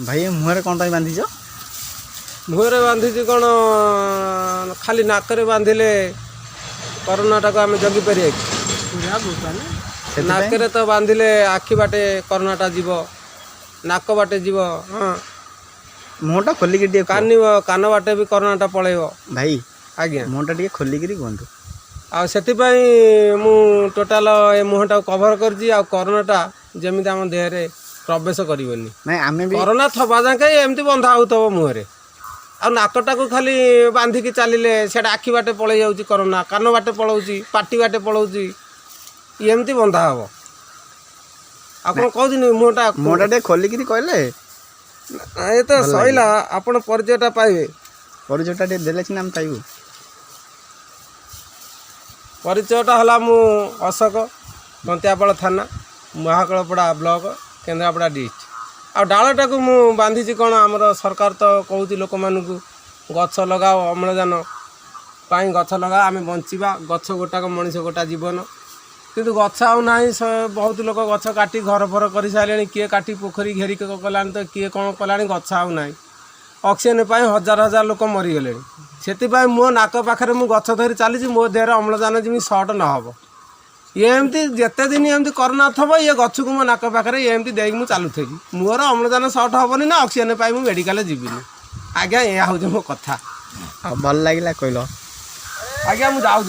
ଭାଇ, ଏ ମୁହଁରେ କ'ଣ ପାଇଁ ବାନ୍ଧିଛ? ମୁହଁରେ ବାନ୍ଧିଛି କ'ଣ, ଖାଲି ନାକରେ ବାନ୍ଧିଲେ କରୋନାଟାକୁ ଆମେ ଜଗିପାରିବା କି? ସେଥିପାଇଁ ନାକରେ ତ ବାନ୍ଧିଲେ ଆଖି ବାଟେ କରୋନାଟା ଯିବ, ନାକ ବାଟେ ଯିବ, ହଁ। ମୁହଁଟା ଖୋଲିକି ଟିକେ କୁହ। କାନ ବାଟେ ବି କରୋନାଟା ପଳେଇବ। ଭାଇ। ଆଜ୍ଞା। ମୁହଁଟା ଟିକେ ଖୋଲିକିରି କୁହନ୍ତୁ। ଆଉ ସେଥିପାଇଁ ମୁଁ ଟୋଟାଲ ଏ ମୁହଁଟାକୁ କଭର କରିଛି, ଆଉ କରୋନାଟା ଯେମିତି ଆମ ଦେହରେ ପ୍ରବେଶ କରିବନି। ନାଇଁ, ଆମେ ବି କରୋନା ଥବା ଯାକେ ଏମିତି ବନ୍ଧା ହେଉଥିବ ମୁହଁରେ। ଆଉ ନାକଟାକୁ ଖାଲି ବାନ୍ଧିକି ଚାଲିଲେ ସେଇଟା ଆଖି ବାଟେ ପଳେଇ ଯାଉଛି କରୋନା, କାନ ବାଟେ ପଳାଉଛି, ପାଟି ବାଟେ ପଳାଉଛି। ଏମିତି ବନ୍ଧା ହେବ। ଆଉ କ'ଣ କହୁଛନ୍ତି? ମୁହଁଟା ମୁହଁଟା ଟିକେ ଖୋଲିକିରି କହିଲେ ଏ ତ ସଇଲା, ଆପଣ ପରିଚୟଟା ପାଇବେ। ପରିଚୟଟା ଟିକେ ଦେଲେ ସିନା ଆମେ ପାଇବୁ। ପରିଚୟଟା ହେଲା, ମୁଁ ଅଶୋକ, ତନ୍ତିଆପାଳ ଥାନା, ମହାକାଳପଡ଼ା ବ୍ଲକ, କେନ୍ଦ୍ରାପଡ଼ା ଡିଷ୍ଟ୍ରିକ୍ଟ। ଆଉ ଡାଳଟାକୁ ମୁଁ ବାନ୍ଧିଛି କ'ଣ, ଆମର ସରକାର ତ କହୁଛି ଲୋକମାନଙ୍କୁ ଗଛ ଲଗାଅ, ଅମ୍ଳଜାନ ପାଇଁ ଗଛ ଲଗାଅ, ଆମେ ବଞ୍ଚିବା। ଗଛ ଗୋଟାକ ମଣିଷ ଗୋଟା ଜୀବନ। କିନ୍ତୁ ଗଛ ଆଉ ନାହିଁ। ବହୁତ ଲୋକ ଗଛ କାଟି ଘର ଫର କରିସାରିଲେଣି, କିଏ କାଟି ପୋଖରୀ ଘେରି କଲାଣି ତ କିଏ କ'ଣ କଲାଣି। ଗଛ ଆଉ ନାହିଁ। ଅକ୍ସିଜେନ୍ ପାଇଁ ହଜାର ହଜାର ଲୋକ ମରିଗଲେଣି। ସେଥିପାଇଁ ମୋ ନାକ ପାଖରେ ମୁଁ ଗଛ ଧରି ଚାଲିଛି, ମୋ ଦେହରେ ଅମ୍ଳଜାନ ଯେମିତି ସର୍ଟ ନ ହେବ। ଏମିତି ଯେତେ ଦିନ ଏମିତି କରୋନା ଥିବ, ଇଏ ଗଛକୁ ମୋ ନାକ ପାଖରେ ଏମିତି ଦେଇକି ମୁଁ ଚାଲୁଥିବି। ମୋର ଅମ୍ଳଜାନ ସର୍ଟ ହେବନି ନା ଅକ୍ସିଜେନ୍ ପାଇଁ ମୁଁ ମେଡ଼ିକାଲ ଯିବିନି। ଆଜ୍ଞା, ଏହା ହେଉଛି ମୋ କଥା। ଆଉ ଭଲ ଲାଗିଲା କହିଲ। ଆଜ୍ଞା, ମୁଁ ଯାଉଛି।